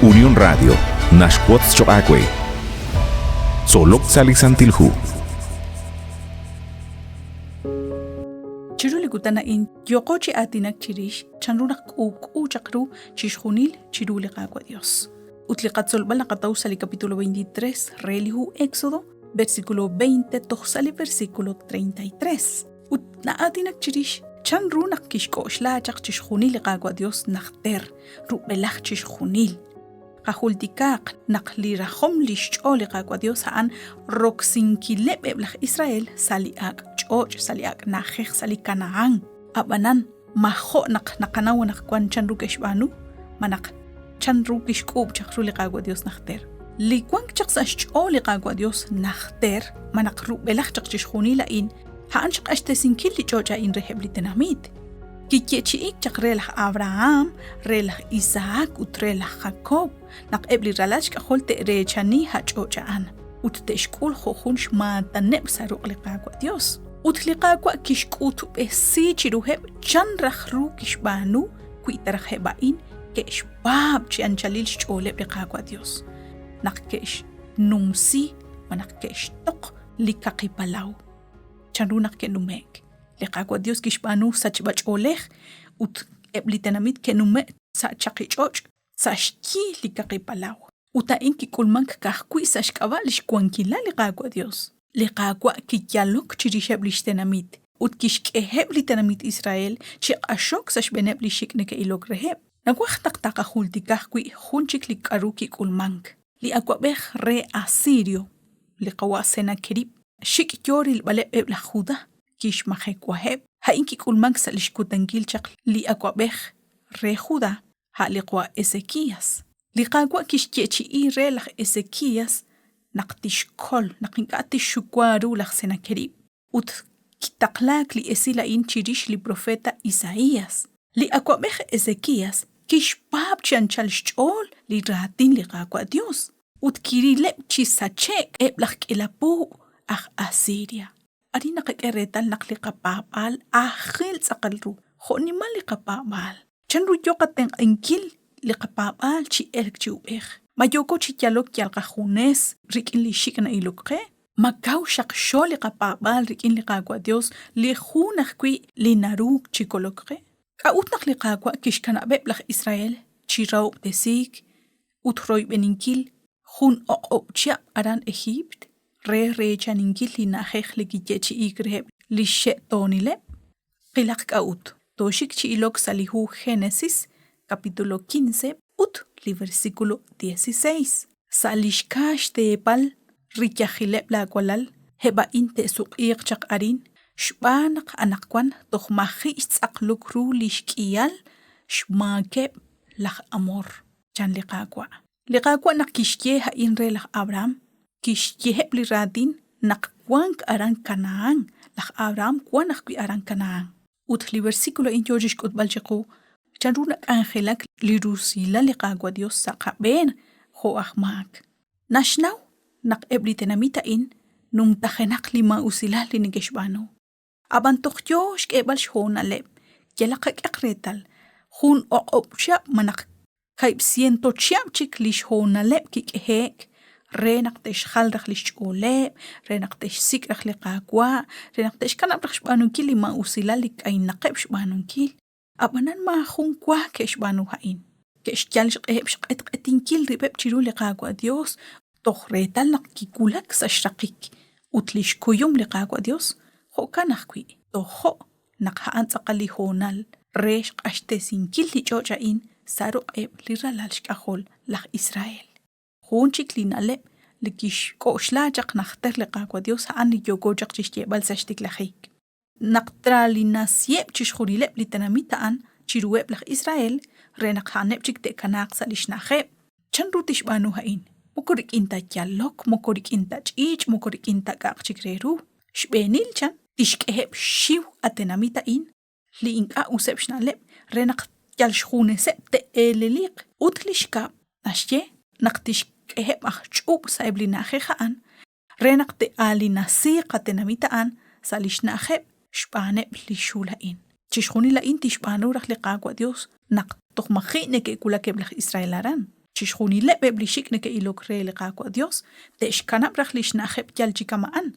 Unión Radio naxwotz choq' aawe. Tzolok sa' li Santil Hu. Chiru li kutan a'in yooqo chi aatinak chirix chanru naq k'uub'k'u chaq ru chixjunil chiru li Qaawa' Dios. Ut li qatzolb'al naqataw sa' li capítulo 23 re li hu Éxodo, versículo 20 toj sa' li versículo 33. Ut na'aatinak chirix chan ru naq kixk'oxla chaq chixjunil li Qaawa' Dios najter, rub'elaj chixjunil. Qajultikaaq naq li rajom lix ch'ool li Qaawa' Dios a'an roksinkileb' eb' laj Israel sa' li ak' ch'och', sa' li ak' na'ajej, sa' li Kanahán. Ab'anan, ma jo' naq naqanaw anaqwan chanru ke'xb'aanu? Ma naq chanru kixk'uub' chaq ru li Qaawa' Dios najter? Li wank chaq sa' xch'ool li Qaawa' Dios najter, ma naq rub'elaj chaq chixjunil a'in, a'an xq'axtesinkil li ch'och' a'in reheb' li tenamit. Kiyeechi'iik chaq re laj Abraham, re laj Isaac ut re laj Jacob naq eb' li ralal xk'ajol te'reechani a' ch'och' a'an ut te'xk'ul jo' jun xmaataneb' sa' ruq' li Qaawa' Dios. Ut li Qaawa' kixk'utb'esi chiruheb' chan raj ru kixb'aanu wi ta raj eb' a'in ke'xpaab' chi anchalil xch'ooleb' li Qaawa' Dios naq ke'xnumsi malaj ke'xtoq li kaqi palaw. Chanru naq ke'nume'k? Li Qaawa' Dios kixb'aanu sachb'a-ch'oolej ut eb' li tenamit ke'nume'k sa' chaqi ch'och' sa' xyi li kaqi palaw. Ut a'in kik'ulmank ka'ajwi' sa' xk'ab'a' lix wankilal li Qaawa' Dios. Li Qaawa' kiyalok chirixeb' lix tenamit ut kixk'eheb' li tenamit Israel chi q'axok sa' xb'eeneb' li xik' neke'ilok reheb'. Nawaj naq taqajultika ajwi' jun chik li k'a'ru kik'ulmank. Li awab'ej re Asirio, li qawa' Senakerib, xik' yo rilb'aleb' eb' laj Judá, kixmajewaheb'. A'in kik'ulmank sa' li xkutankil chaq li awab'ej re Judá, a' li qawa' Esekías. Li Qaawa' kixyeechi'i re laj Esekías naq tixkol, naq ink'a' tixxuwa ru laj Senakerib. Ut kitaqlaak li esil a'in chirix li propeet Isaías. Li awab'ej Esekías kixpaab' chi anchal xch'ool li raatin li Qaawa' Yos ut kirileb' chi sache'k eb' laj k'iila puub' aj Asiria. Arin naqak'e reetal naq li qapaab'aal aajel tz'aqal ru, jo'nimal li qapaab'aal. Chanru yoo qatenq'ankil li qapaab'aal chi elk chi ub'ej? Ma yooko chi yalok yal qajunes rik'in li xik' na'ilok qe? Ma kaw xaqxo li qapaab'aal rik'in li Qaawa' Dios li jun ajwi' li naru chi kolok qe? K'a'ut naq li Qaawa' kixkanab'eb' laj Israel chi rahob'tesiik ut royb'eninkil jun o'q'ob' chihab' aran Ejiipt re reechaninkil li na'ajej li kiyeechi'iik reheb' li xxe'toonileb'? Qilaq k'a'ut. Tooxik chi ilok sa' li hu Génesis, capítulo 15 ut li versículo 16. Sa' li xka xteepal riyajileb' laawalal, eb' a'in te'suq'iiq chaq arin, xb'aan naq anaqwan toj maji' xtz'aqlok ru li xk'ihal xmaakeb' laj Amor, chan li Qaawa'. Li Qaawa' naq kixye a'in re laj Abraham, kixyeheb' li raatin naq wank aran Kanahán, laj Abraham wank ajwi' aran Kanahán. Ut li versículo a'in yoo chixk'utb'al chiqu chanru nak'anjelak li rusilal li Qaawa' Dios sa' qab'een jo' aj maak. Naxnaw naq eb' li tenamit a'in numtajenaq li maa'usilal li neke'xb'aanu. Ab'an toj yoo xk'eeb'al xhoonaleb', yalaq qak'ehaq reetal, jun o'q'ob' chihab' malaj Kaib' siento chihab' chik li xhoonaleb' kik'ehe'k re naq te'xjal raj li xch'ooleb', re naq te'xsik' raj li Qaawa', re naq te'xkanab' raj xb'aanunkil li maa'usilal li k'aynaqeb' xb'aanunkil. Ab'anan maajun wa ke'xb'aanu a'in. Ke'xyal xq'eheb' xq'etq'etinkil rib'eb' chiru li Qaawa' Yos toj reetal naq kiwulak sa' xraqik ut li xkuyum li Qaawa' Yos jo'kan ajwi' tojo' naq a'an tz'aqal li hoonal re xq'axtesinkil li ch'och' a'in sa' ruq'eb' li ralal xk'ajol laj Israel. Jun chik li na'leb' li kixk'oxla chaq najter li Qaawa' Dios a'an li yooko chaq chixyeeb'al sa' xtiklajik. Naq traalinasiheb' chixjunileb' li tenamit a'an chiruheb' laj Israel re naq a'aneb' chik te'kanaaq sa' li xna'ajeb'. Chanru tixb'aanu a'in? Moko rik'in ta yalok, moko rik'in ta ch'iich', moko rik'in ta k'a'aq chik re ru. Xb'eenil chan, tixk'eheb' xxiw a tenamit a'in li ink'a' useb' xna'leb' re naq yal xjuneseb' te'eeleliq. Ut li xkab' naxye naq tixk'eheb' aj ch'ub' sa'eb' li na'ajej a'an re naq te'aalinasiiq a tenamit a'an sa' li xna'ajeb' xb'aaneb' li xul a'in. Chixjunil a'in tixb'aanu raj li Qaawa' Dios naq toj maji' neke'wulak eb' laj Israel aran. Chixjunileb' eb' li xik' neke'ilok re li Qaawa' Yos te'xkanab' raj li xna'ajeb' yal chi kama'an,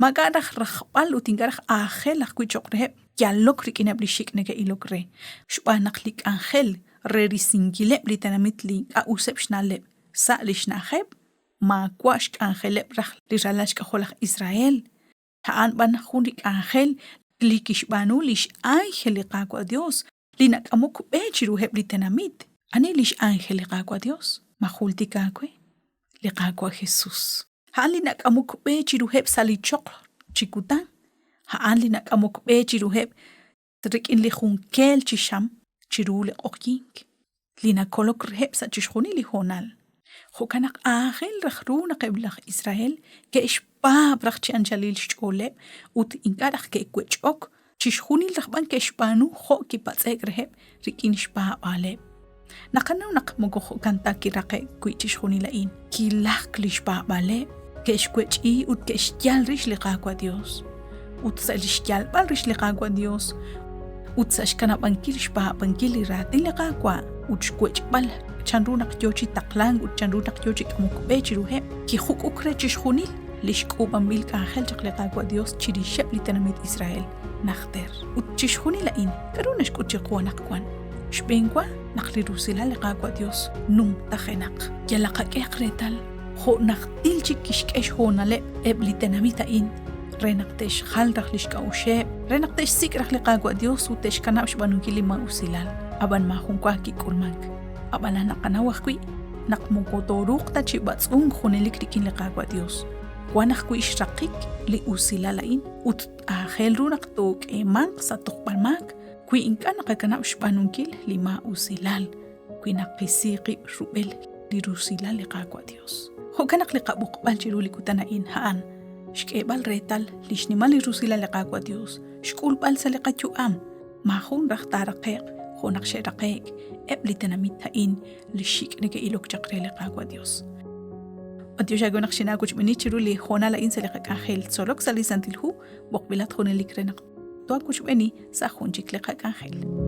Maak'a' raj rajb'al ut ink'a' raj aajel ajwi' cho'q reheb' yalok rik'ineb' li xik' neke'ilok re, xb'aan naq li k'anjel re risinkileb' li tenamit li ink'a' useb' xna'leb' sa' li xna'ajeb' maawa' xk'anjeleb' raj li ralal xk'ajol laj Israel, a'an b'an jun li k'anjel li kixb'aanu li x'ánjel li Qaawa' Yos li nak'amok b'e chiruheb' li tenamit. Ani li x'ánjel li Qaawa' Yos? Ma jultik aawe? Li Qaawa' Jesús. A'an li nak'amok b'e chiruheb' sa' li choql chi kutan, a'an li nak'amok b'e chiruheb' rik'in li jun keel chi xam chiru li q'oqyink, li nakolok reheb' sa' chixjunil li hoonal. Jo'kan naq aajel raj ru naq eb' laj Israel ke'xpaab' raj chi anchalil xch'ooleb' ut ink'a' raj ke'wech'ok Chixjunil raj b'an ke'xb'aanu jo' kipatz'e'k reheb' rik'in xpaab'aaleb'. Naqanaw naq moko jo'kan ta kiraqe'k wi' chixjunil a'in. Kilajk li xpaab'aaleb', ke'xwech'i ut ke'xyal rix li Qaawa' Dios. Ut sa' li xyalb'al rix li Qaawa' Dios ut sa' xkanab'ankil xpaab'ankil li raatin li Qaawa' ut xwech'b'al chanru naq yoo chi taqlank ut chanru naq yoo chi k'amok b'e chiruheb', kijuk'uk re chixjunil lix k'uub'anb'il k'anjel chaq li Qaawa' Dios chirixeb' li tenamit Israel najter. Ut chixjunil a'in, k'a'ru naxk'ut chiqu anaqwan? Xb'een wa, naq li rusilal li Qaawa' Dios numtajenaq. Yal qak'ehaq reetal jo' najtil chik kixk'e xhoonaleb' eb' li tenamit a'in re naq te'xjal raj lix k'a'uxeb', re naq te'xsik' raj li Qaawa' Dios ut te'xkanab' xb'aanunkil li maa'usilal. Ab'an maajun wa kik'ulmank. Ab'anan naqanaw ajwi' naq moko tooruuq ta chi b'atz'unk junelik rik'in li Qaawa' Dios. Wan ajwi' xraqik li usilal a'in ut aajel ru naq took'eemanq sa' tojb'al maak wi ink'a' naqakanab' xb'aanunkil li maa'usilal, wi naqisi qib' rub'el li rusilal li Qaawa' Dios. Jo'kan naq li qab'oqb'al chiru li kutan a'in a'an xk'eeb'al reetal li xnimal li rusilal li Qaawa' Dios, xk'ulb'al sa' li qayu'am, maajun raj taaraqe'q jo' naq xe'raqe'k eb' li tenamit a'in li xik' neke'ilok chaq re li Qaawa' Dios. B'antiox aawe naq xinaawochb'eeni chiru li hoonal a'in sa' li qak'anjel tzolok sa' li Santil Hu, b'oqb'ilat junelik re naq toawochb'eeni sa' jun chik li qak'anjel.